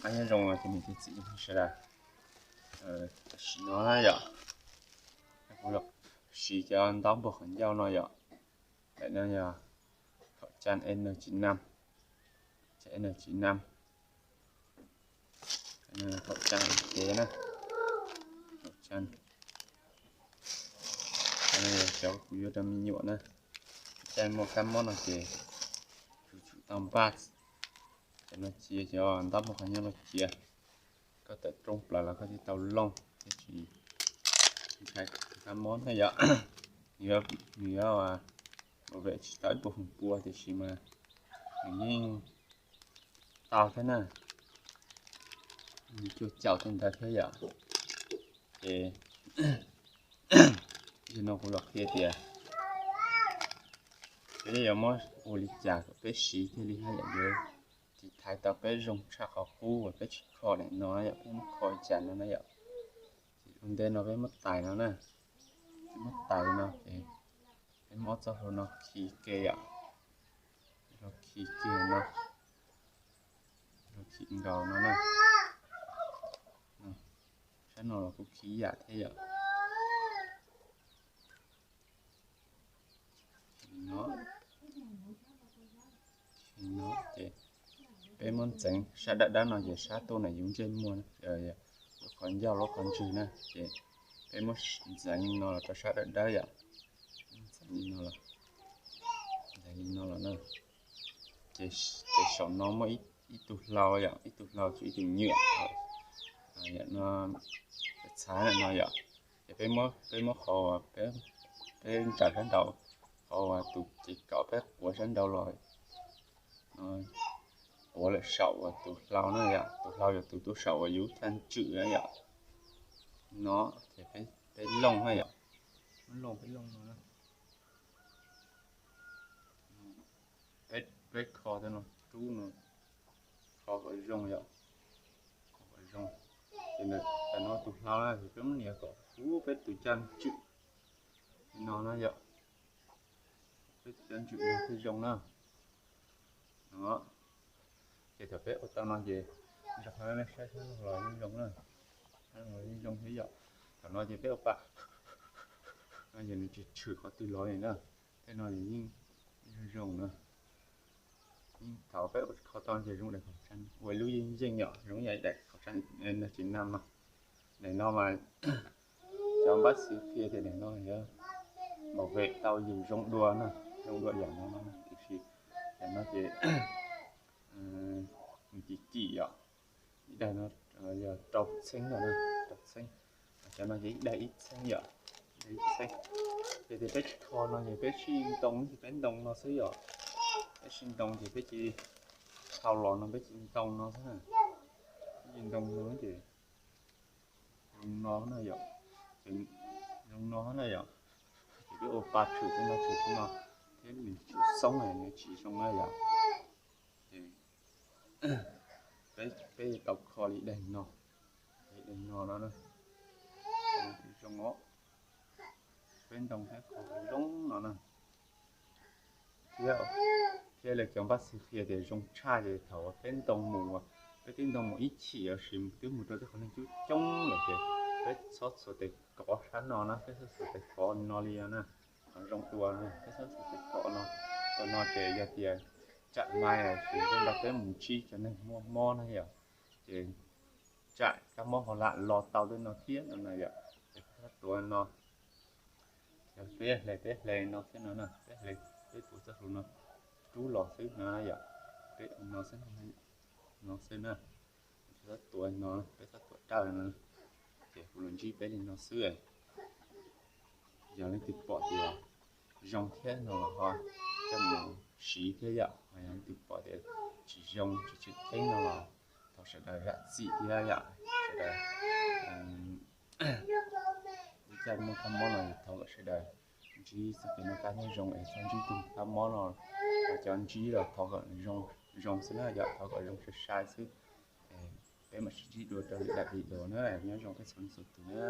Nyob zoo cov niam cov txiv sawv daws, tam sim no na yom, kuv los siv cov ntaub npog qhov ncauj no yom. Daim no yog khẩu trang N chín năm, khẩu trang N chín năm, khẩu trang y tế na, khẩu trang, cov kuv yuav rau me nyuam na. Caij muaj kab mob no ces kuv tsum tau npaj cov no cia, cov ntaub npog qhov ncauj no cia. Koj tawm rooj plaws los koj thiaj tau looj thiab tsis ntshai kab mob na yom. Nws yuav bảo vệ tsis tau ib puas feem pua tiam sis mas nws yeej tau thiab na, nws cuaj caum tej ntawd thiab yom. Ces yog no kuv los qhia tias peb yuav muab ua li cas kom peb siv thiaj li haj yam yuav tiv thaiv tau peb zoo tshaj qhov qub uas peb tsis kho daim no yom, peb muab kho li cas no na yom. Ces ua ntej no peb muab tais no na, peb muab tais no ces peb muab ob txoj hlua no khi ke yom, khi ke no, khi nkaus no na. Sab no los kuj khi ib yam thiab yom. No, ces peb muab ntxeev sab dawb dawb no ces sab tuaj ntawm yus ntsej muag, lub qhov ncauj lub qhov ntswg na, ces peb muab ntxeev li no los rau sab dawb dawb yom. Ntxeev li no los, ntxeev li no los na, ces saum no muaj ib tug hlau yom, ib tug hlau tsuas ib tug nyuam, no txhav no yom. Ces peb muab qhov, peb ntsaws sab nraud, qhov uas tus ces kom peb quav sab nraud los, quav lawm saum uas tus hlau na yom, tus hlau yog tus tuaj saum uas yus thaj ntswm na yom. No ces peb looj na yom, muab looj peb looj no, peb kho tej no rub no, kho kom zoo yom, kho kom zoo. Ces ntawm no tus hlau na ces peb muab nias kom kub peb tus caj ntswm no na yom, peb tus caj ntswm no thiaj zoo na. No ces thaum peb ua tau no ces nrog qhov nej saib sab laug los yeej zoo na, sab laug los yeej zoo thiab yom. Thaum no ces peb ua pa no ces nws tsis tshwm qhov twg los li na, tej no yeej zoo na. Yeej thaum peb ua kho tau ces zoo daim khẩu trang ua lub yeej yeej yom, zoo ib yam daim khẩu trang N chín năm no. Daim no mas cov bác sĩ qhia tias daim no yuav bảo vệ tau yus zoo dua na, zoo dua yam no no, tiam sis daim no ces nws kim kim yom. Ib daim no yog rau txheeb no, rau txheeb. Cov no ces ib daim ib txheeb yom, ib txheeb. Ces tias peb tsis kho no ces peb sib ntoo, ces peb ntoo no xwb yom. Peb sib ntoo ces peb cia li, dhau los no peb cia li ntoo no xwb, peb cia li ntoo no ces zoo no na yom, zoo no na yom. Ces peb ua pa tshwm tej no tshwm tej no thiab nws tsis xoob nws tsis zoo na yom. Ces peb tau kho li daim no, li daim no no na, zoo os. Peb ntoo thiab kho zoo no na. Thiab, thiab lawv cov npaj xwb qhia tias zoo tshaj ces thaum peb ntoo mus, peb twb ntoo mus ib chim los sis twb mus rau tej qhov neeg coob coob lawm ces peb txhob txhuav tes kov sab no na, peb txhob txhuav tes kov no li no na. Qhov zoo dua na, peb txhob txhuav tes kov no, ua no ces yog tias tsam ma los sis nrog peb mus ntsib cov neeg muaj mob na yom, ces tsam kab mob ho lam los tau tej no thiab no na yom. Ces peb txhob tuav no, yog peb hle peb hle no xwb no na, peb hle, peb tuav txoj hlua no rub los xwb no yom. Peb ua no xwb, no xwb na, txhob tuav no, peb txhob tuav dawb no. Ces kuv los ntsib peb li no xwb. Yog leej twg pom tias zoo thiab no los ho coj mus siv thiab yom. Yog leej twg pom tias tsis zoo tsis tseem ceeb no los thov sawv daws zam txim thiab yom. Sawv daws, lub caij muaj kab mob no thov kom sawv daws ntsib txoj kev noj qab nyob zoo es txhob ntsib tus kab mob no, cov ntsib los thov kom zoo xwb na yom, thov kom zoo sai sai xwb. Peb mam sib ntsib dua rau lwm daim video na, nyob zoo peb txhua leej txhua tus na.